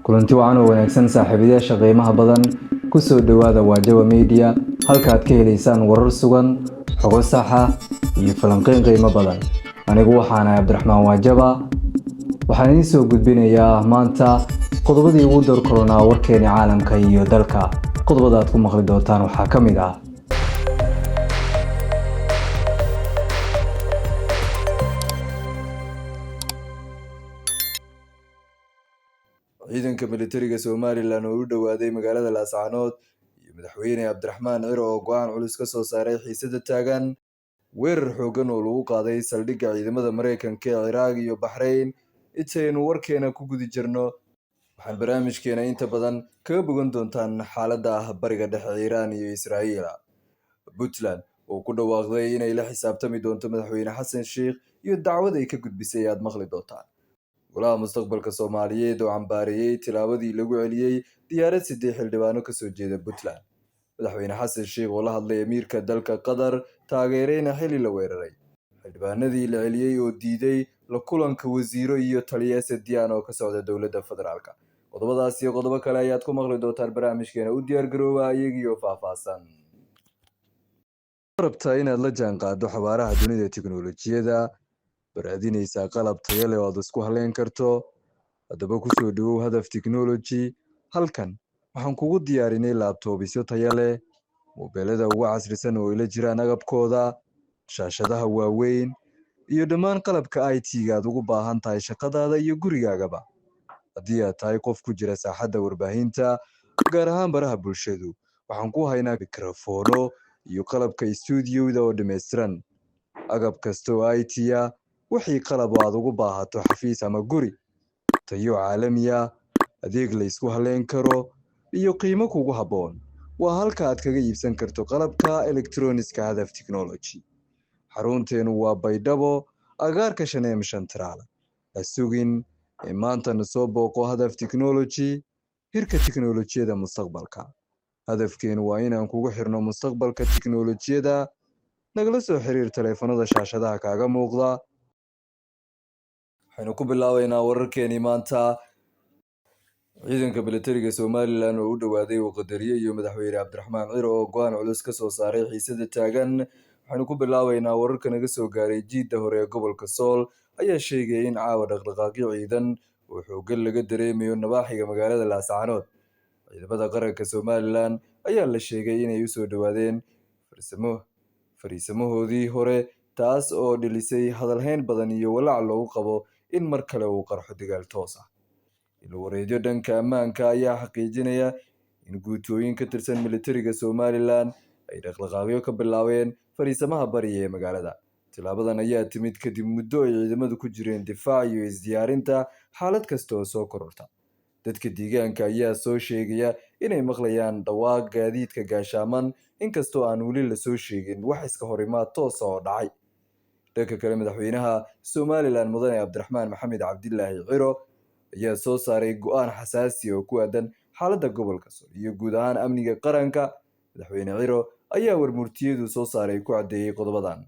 Kulanti wacan oo wanaagsan, saaxiibayaasha qiimaha badan, ku soo dhowaada Waajaba Media, halka aad ka helaysaan warar sugan, xogo saxa iyo falanqeyn qiimo badan. Anigu waxaanahay Cabdiraxmaan Waajaba. Waxaan idiin soo gudbinayaa maanta qodobadii ugu door koronaa warkeeni caalamka iyo dalka. Qodobada aad ku maqli doontaan waxaa ka mid ah: Ciidanka militariga Somalilan oo u dhowaaday magaalada Laascaanood iyo Madaxweyne Cabdiraxmaan Ciro oo go-aan culus ka soo saaray xiisada taagan, weerar xooggan oo lagu qaaday saldhigga ciidamada Mareykanka ee Ciraaq iyo Baxrayn. Intaynu warkeena ku guda jirno, waxaan barnaamijkeena inta badan kaga bogan doontaan xaaladda ah Bariga Dhexe, Iiraan iyo Israa'iil, Puntland oo ku dhawaaqday inay la xisaabtami doonto Madaxweyne Xasan Sheikh iyo dacwad ay ka gudbisay aad maqli doontaan, Golaha Mustaqbalka Soomaaliyeed oo cambaareeyey tilaabadii lagu celiyey diyaarad siddeed xildhibaano kasoo jeeda Puntland, Madaxweyne Xasan Sheikh oo la hadlay amiirka dalka Qatar, taageerayna xili la weeraray, xildhibaanadii la celiyey oo diiday la kulanka wasiiro iyo taliya Sediyan oo ka socda dowladda federaalka. Qodobadaas iyo qodobo kale ayaad ku maqli doontaan barnaamijkeena. U diyaar garooba iyagiyo faahfaahsan. Rabtaa inaad la jaanqaado xawaaraha dunida teknolojiyadda, baraadinaysaa qalab tayo leh oo aad isku haleyn karto? Haddaba kusoo dhawow Hadaf Technology. Halkan waxaan kugu diyaarinay laptopsyo tayo leh, mobeelada ugu casrisan oo ila jiraan agabkooda, shaashadaha waaweyn iyo dhammaan qalabka IT-ga aad ugu baahan tahay shaqadaada iyo gurigaagaba. Haddii aad tahay qof ku jira saaxadda warbaahinta, gaar ahaan baraha bulshadu, waxaan ku haynaa mikrofoono iyo qalabka stuudioda oo dhammaystiran, agab kasta oo IT ah, wixii qalab oo aad ugu baahato xafiis ama guri, tayo caalami ah, adeeg la isku haleyn karo iyo qiimo kugu habboon. Waa halka aad kaga iibsan karto qalabka elektroniska. Hadaf Technology, xarunteenu waa Baydhabo, agaarka Shaneem Shantaraal. Ha sugin ee maantana soo booqo Hadaf Technology, hirka tiknolojiyada mustaqbalka. Hadafkeenu waa inaan kugu xirno mustaqbalka tiknolojiyada. Nagala soo xiriir taleefanada shaashadaha kaaga muuqda. Waxaynu ku bilaabeynaa wararkeenii maanta: Ciidanka militariga Somalilan oo u dhowaaday uu qadariye iyo Madaxweyne Cabdiraxmaan Ciro oo go-aan culus ka soo saaray xiisada taagan. Waxaynu ku bilaabeynaa wararka naga soo gaaray jiidda hore ee gobolka Sool ayaa sheegaya in caawa dhaqdhaqaaqyo ciidan oo xooggan laga dareemayo nabaaxiga magaalada Laascaanood. Ciidamada qaranka Somalilan ayaa la sheegay inay usoo dhowaadeen farsamo fariisamahoodii hore, taas oo dhilisay hadalhayn badan iyo walaac loogu qabo in mar kale uu qarxo dagaal toos ah. Ilwareedyo dhanka ammaanka ayaa xaqiijinaya in guutooyin ka tirsan militariga Somalilan ay dhaqdhaqaaqyo ka bilaabeen fariisamaha bariya ee magaalada. Tilaabadan ayaa timid kadib muddo ay ciidamadu ku jireen difaac iyo isdiyaarinta xaalad kasta oo soo kororta. Dadka deegaanka ayaa soo sheegaya inay maqlayaan dhawaaq gaadiidka gaashaaman, inkastoo aan weli lasoo sheegin wax iska horimaad toosa oo dhacay. Dhanka kale, Madaxweynaha Somalilan Mudane Cabdiraxmaan Maxamed Cabdilaahi Ciro ayaa soo saaray go-aan xasaasi oo ku aadan xaaladda gobolka Sool iyo guud ahaan amniga qaranka. Madaxweyne Ciro ayaa warmurtiyadu soo saaray ku caddeeyey qodobadan: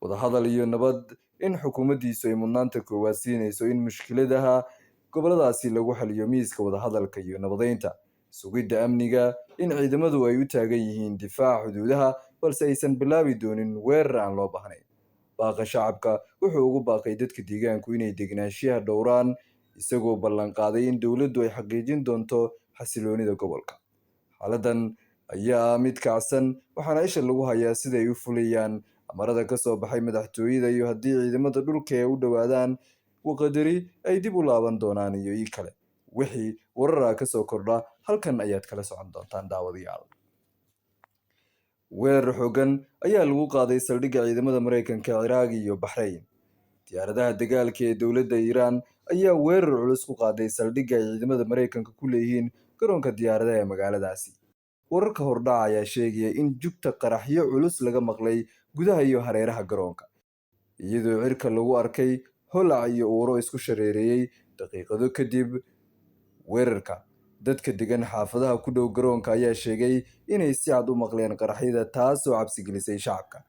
Wadahadal iyo nabad, in xukuumaddiisu ay mudnaanta koowaad siinayso in mushkiladaha goboladaasi lagu xaliyo miiska wadahadalka iyo nabadeynta. Sugidda amniga, in ciidamadu ay u taagan yihiin difaaca xuduudaha, balse aysan bilaabi doonin weerar aan loo baahnayn. Baaqa shacabka, wuxuu ugu baaqay dadka deegaanku inay degenaanshiyaha dhowraan, isagoo ballan qaaday in dowladdu ay xaqiijin doonto xasiloonida gobolka. Xaaladan ayaa mid kacsan, waxaana isha lagu hayaa sida ay u fulayaan amarada ka soo baxay madaxtooyada iyo haddii ciidamada dhulka ee u dhowaadaan Waqadari ay dib u laaban doonaan iyo ii kale. Wixii warara ka soo kordha halkan ayaad kala socon doontaan, daawadayaal. Weerar xooggan ayaa lagu qaaday saldhigga ciidamada Mareykanka, Ciraaq iyo Baxrayn. Diyaaradaha dagaalka ee dowladda Iiraan ayaa weerar culus ku qaaday saldhigga ay ciidamada Mareykanka ku leeyihiin garoonka diyaaradaha ee magaaladaasi. Wararka hordhaca ayaa sheegaya in jugta qaraxyo culus laga maqlay gudaha iyo hareeraha garoonka, iyadoo cirka lagu arkay holac iyo uuro isku shareereeyey daqiiqado kadib weerarka. Dadka degan xaafadaha ku dhow garoonka ayaa sheegay inay si cad u maqleen qaraxyada, taasoo cabsi gelisay shacabka.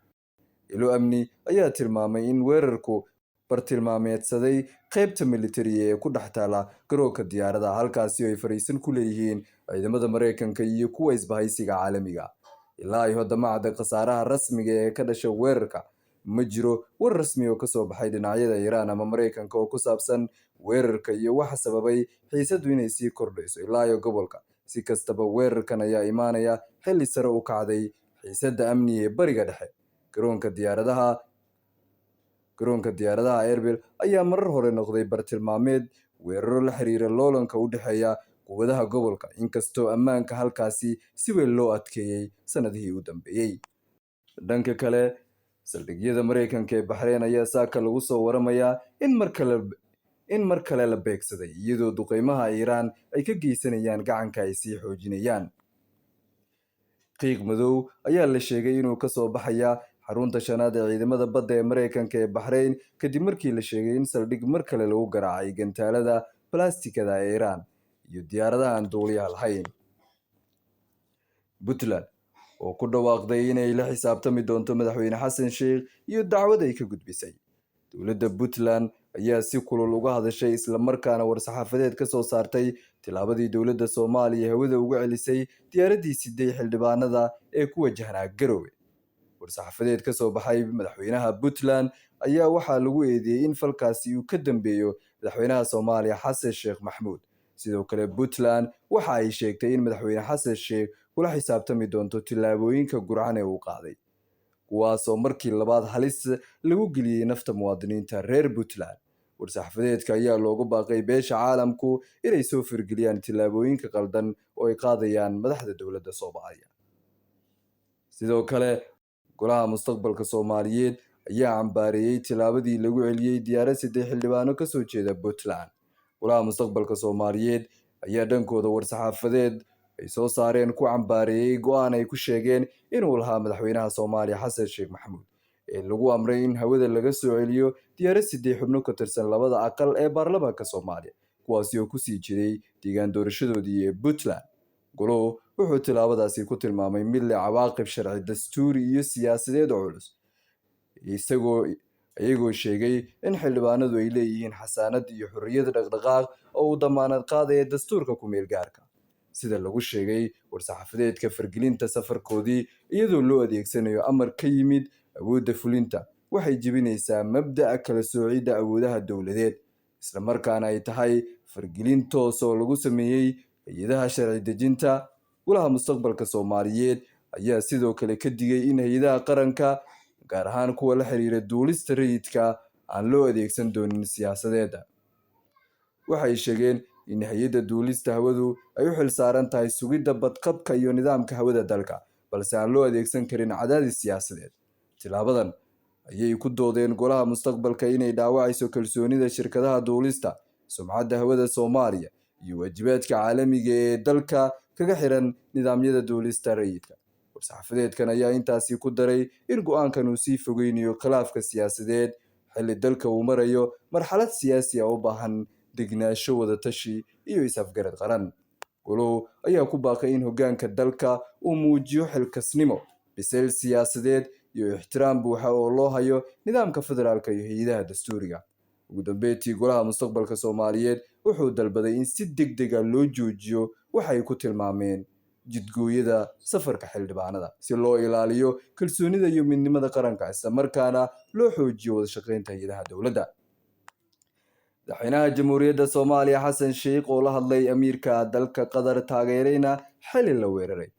Ilo amni ayaa tilmaamay in weerarku Bartilmaameedsaday qeybta militariga ee ku dhex taala garoonka diyaaradaha, halkaasi oo ay fariisan ku leeyihiin ciidamada Mareykanka iyo kuwa isbahaysiga caalamiga. Ilaa iyo hadda ma cadda khasaaraha rasmiga ee ka dhashay weerarka. Ma jiro war rasmi oo kasoo baxay dhinacyada Iiraan ama Mareykanka oo ku saabsan weerarka iyo waxa sababay xiisaddu inay sii kordhayso ilaa iyo gobolka. Si kastaba, weerarkan ayaa imaanaya xilli sare u kacday xiisadda amni ee Bariga Dhexe. Garoonka diyaaradaha Erbil ayaa marar hore noqday bartilmaameed weeraro la xiriira loolanka u dhexeeya quwadaha gobolka, inkastoo ammaanka halkaasi si weyn loo adkeeyey sanadihii u dambeeyey. Dhanka kale, saldhigyada Mareykanka ee Baxreyn ayaa saaka lagu soo waramayaa in mar kale la beegsaday, iyadoo duqeymaha Iiraan ay ka geysanayaan gacanka ay sii xoojinayaan. Qiiq madow ayaa la sheegay inuu kasoo baxaya xarunta shanaad ee ciidamada badda ee Mareykanka ee Baxreyn, kadib markii la sheegay in saldhig mar kale lagu garaacay gantaalada balastikada ee Iiraan iyo diyaaradaha aan duuliyaha lahayn. Puntland oo ku dhawaaqday inay la xisaabtami doonto Madaxweyne Xasan Sheikh iyo dacwad ay ka gudbisay dowladda Puntland ayaa si kulul uga hadashay, islamarkaana war-saxaafadeed ka soo saartay tillaabadii dowladda Soomaaliya hawada uga celisay diyaaraddii siday xildhibaanada ee ku wajahnaa Garowe. War-saxaafadeed ka soo baxay madaxweynaha Puntland ayaa waxaa lagu eedeeyey in falkaasi uu ka dambeeyo madaxweynaha Soomaaliya Xasan Sheekh Maxamuud. Sidoo kale, Puntland waxa ay sheegtay in Madaxweyne Xasan Sheekh kula xisaabtami doonto tillaabooyinka gurcan ee uu qaaday, kuwaasoo markii labaad halis lagu geliyey nafta muwaadiniinta reer Puntland. War-saxaafadeedka ayaa loogu baaqay beesha caalamku inay soo farageliyaan tillaabooyinka qaldan oo ay qaadayaan madaxda dowladda Soomaaliya. Sidoo kale, Golaha Mustaqbalka Soomaaliyeed ayaa cambaareeyey tillaabadii lagu celiyey diyaarad siday xildhibaano kasoo jeeda Puntland. Golaha Mustaqbalka Soomaaliyeed ayaa dhankooda war-saxaafadeed ay soo saareen ku cambaareeyey go'aan ay ku sheegeen inuu lahaa madaxweynaha Soomaaliya Xasan Sheekh Maxamuud ee lagu amray in hawada laga soo celiyo diyaarad siday xubno ka tirsan labada aqal ee baarlamaanka Soomaaliya, kuwaasi oo kusii jiray deegaan doorashadoodii ee Puntland. Goluhu wuxuu tillaabadaasi ku tilmaamay mid leh cawaaqib sharci, dastuuri iyo siyaasadeed oo culus, iyagoo sheegay in xildhibaanadu ay leeyihiin xasaanad iyo xorriyad dhaqdhaqaaq oo uu damaanad qaadaya dastuurka ku-meel gaarka. Sida lagu sheegay war-saxaafadeedka, faragelinta safarkoodii iyadoo loo adeegsanayo amar ka yimid awoodda fulinta waxay jebinaysaa mabda'a kala soocidda awoodaha dowladeed, isla markaana ay tahay faragelin toos oo lagu sameeyey hay'adaha sharci dejinta. Golaha Mustaqbalka Soomaaliyeed ayaa sidoo kale ka digay in hay'adaha qaranka, gaar ahaan kuwa la xiriira duulista rayidka, aan loo adeegsan doonin siyaasadeeda. Waxay sheegeen in hay'adda duulista hawadu ay u xil saaran tahay sugidda badqabka iyo nidaamka hawada dalka, balse aan loo adeegsan karin cadaadis siyaasadeed. Tilaabadan ayay ku doodeen Golaha Mustaqbalka inay dhaawacayso kalsoonida shirkadaha duulista, sumcadda hawada Soomaaliya iyo waajibaadka caalamiga ee dalka kaga xiran nidaamyada duulista rayidka. War-saxaafadeedkan ayaa intaasi ku daray in go'aankan uu sii fogeynayo khilaafka siyaasadeed, xilli dalka uu marayo marxalad siyaasi ah u baahan degenaansho, wadatashi iyo is-afgarad qaran. Goluhu ayaa ku baaqay in hoggaanka dalka uu muujiyo xilkasnimo, biseyl siyaasadeed iyo ixtiraam buuxa oo loo hayo nidaamka federaalka iyo hay'adaha dastuuriga. Ugu dambeyntii, Golaha Mustaqbalka Soomaaliyeed wuxuu dalbaday in si degdeg ah loo joojiyo waxa ay ku tilmaameen jidgooyada safarka xildhibaanada, si loo ilaaliyo kalsoonida iyo midnimada qaranka, isla markaana loo xoojiyo wada shaqeynta hay'adaha dowladda. Madaxweynaha Jamhuuriyadda Soomaaliya Xasan Sheikh oo la hadlay amiirka dalka Qatar, taageerayna xili la weeraray.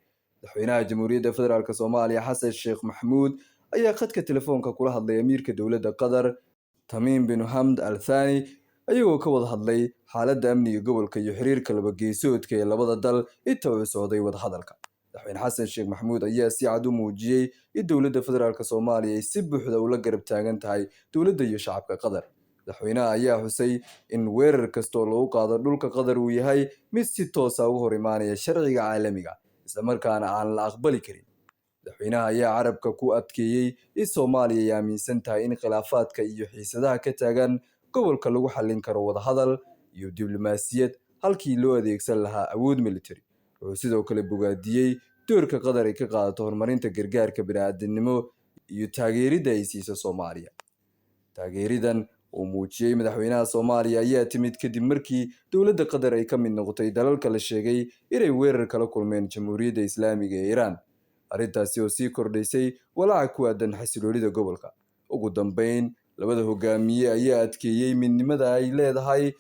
Madaxweynaha Jamhuuriyadda Federaalka Soomaaliya Xasan Sheekh Maxamuud ayaa khadka telefoonka kula hadlay amiirka dowladda Qatar Tamiim bin Hamad Al Thani, ayagoo ka wada hadlay xaaladda amniga gobolka iyo xiriirka laba geesoodka ee labada dal. Inta uu socday wadahadalka, Madaxweyne Xasan Sheekh Maxamuud ayaa si cad u muujiyey in dowladda federaalka Soomaaliya ay si buuxda ula garab taagan tahay dowladda iyo shacabka Qatar. Madaxweynaha ayaa xusay in weerar kasta oo lagu qaado dhulka Qatar uu yahay mid si toosa uga hor imaanaya sharciga caalamiga, islamarkaana aan la aqbali karin. Madaxweynaha ayaa carabka ku adkeeyey in Soomaaliya ay aaminsan tahay in khilaafaadka iyo xiisadaha ka taagan gobolka lagu xallin karo wadahadal iyo diblomaasiyad, halkii loo adeegsan lahaa awood military. Wuxuu sidoo kale bogaadiyey doorka Qatar ay ka qaadato horumarinta gargaarka bini'aadantinimo iyo taageeridda ay siiso Soomaaliya. Taageeridan Uu muujiyey madaxweynaha Soomaaliya ayaa timid kadib markii dowladda Qatar ay ka mid noqotay dalalka la sheegay inay weerar kala kulmeen Jamhuuriyadda Islaamiga ee Iiraan, arrintaasi oo sii kordhisay walaaca ku aadan xasiloonida gobolka. Ugu dambeyn, labada hogaamiye ayaa adkeeyey midnimada ay leedahay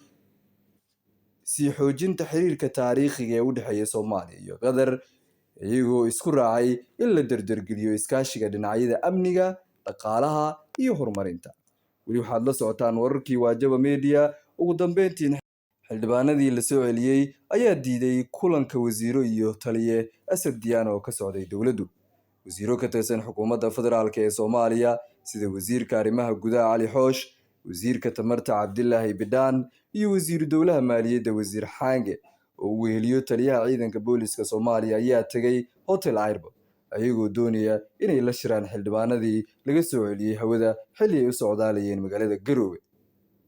sii xoojinta xiriirka taariikhiga ee u dhexeeya Soomaaliya iyo Qatar, iyagoo isku raacay in la dardargeliyo iskaashiga dhinacyada amniga, dhaqaalaha iyo horumarinta. Weli waxaad la socotaan wararkii Waajaba Media. Ugu dambeyntiin, xildhibaanadii la soo celiyey ayaa diiday kulanka wasiiro iyo taliye Asad Diyaano oo ka socday dowladdu. Wasiiro ka tirsan xukuumadda federaalk ee Soomaaliya, sida wasiirka arrimaha gudaha Cali Xoosh, wasiirka tamarta Cabdilaahi Bidhaan iyo wasiiru dowlaha maaliyadda Wasiir Xaange oo uu weheliyo taliyaha ciidanka booliska Soomaaliya, ayaa tegay Hotel Airport ayagoo doonaya inay la shiraan xildhibaanadii laga soo celiyey hawada xilli ay u socdaalayeen magaalada Garowe.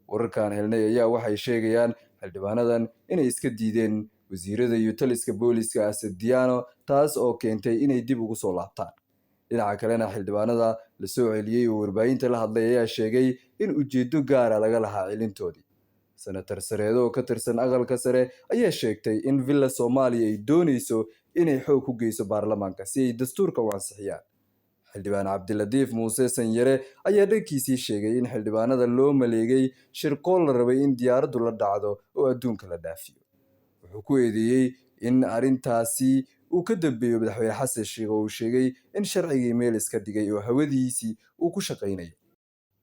Wararkaan helnay ayaa waxay sheegayaan xildhibaanadan inay iska diideen wasiirada iyo taliska booliska Asad Diyaano, taas oo keentay inay dib ugu soo laabtaan. Dhinaca kalena, xildhibaanada la soo celiyey oo warbaahinta la hadlay ayaa sheegay in ujeedo gaara laga lahaa celintoodii. Senator Sareedo oo ka tirsan aqalka sare ayaa sheegtay in Villa Soomaaliya ay dooneyso inay xoog ku geyso baarlamaanka si ay dastuurka u ansixiyaan. Xildhibaan Cabdilatiif Muuse Sanyare ayaa dhankiisii sheegay in xildhibaanada loo maleegay shirqool la rabay in diyaaraddu la dhacdo oo adduunka la dhaafiyo. Wuxuu ku eedeeyey in arrintaasi uu ka dambeeyo madaxweyne Xasan Sheikh, oo uu sheegay in sharcigii meel iska dhigay oo hawadiisii uu ku shaqaynayo,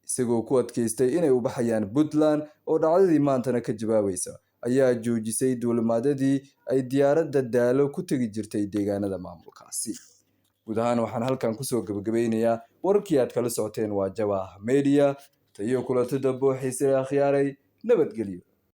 isagoo ku adkaystay inay u baxayaan Puntland oo dhacdadii maantana ka jawaabaysa ayaa joojisay duulimaadyadii ay diyaaradda Daalo ku tegi jirtay deegaanada maamulkaasi. Guud ahaan waxaan halkan kusoo gabagabeynayaa wararkii aad kala socoteen waa Jabah Media. Tayo kulanti dambe oo xiise akhyaaray, nabadgelyo.